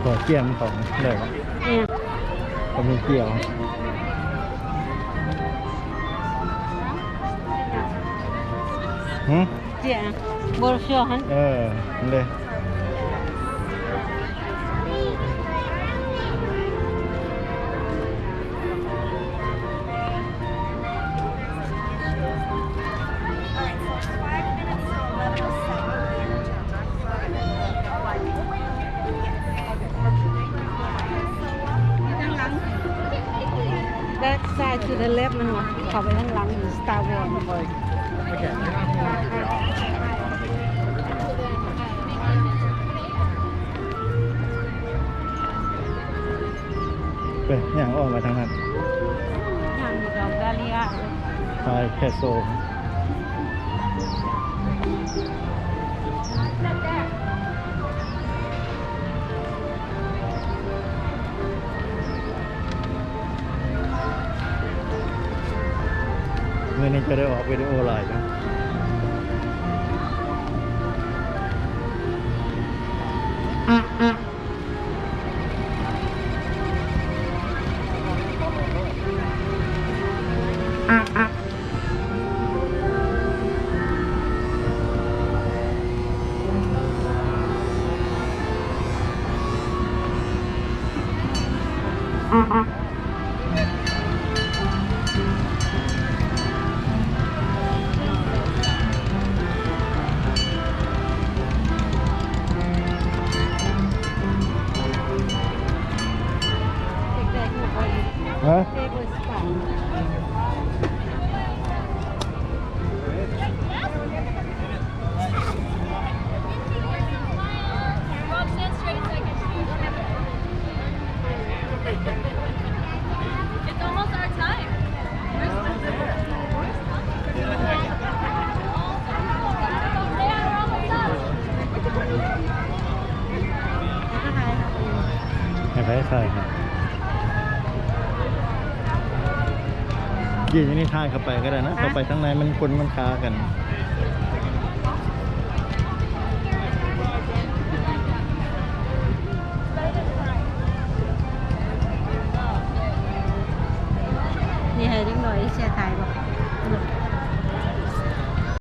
ຂໍກຽມເຂົາໄດ້ບໍ່? ເອີ ເຂົາມີກຽມ. ຫື? ກຽມ ບໍ່ເຊື່ອຫັ້ນ. ເອີ ເດ້. That side to the left ມັນວ່າ ເຂົ້າໄປທາງຫຼັງ Star Wars. ໄປ ຍ່າງອ້ອມໄປທາງນັ້ນ ຍ່າງດອກດາເລຍ Thai Castle. ມື້ນີ້ຈະໄດ້ອອກວິດີໂອຫຼາຍຢູ່. ຮະ? ໃຫ້ໄປຖ່າຍໃຫ້ ຢືນຢູ່ນີ້ ຖ່າຍເຂົ້າໄປກໍໄດ້ນະ. ຮະ? ເຂົ້າໄປທາງໃນມັນຄົນມັນຄາກັນ.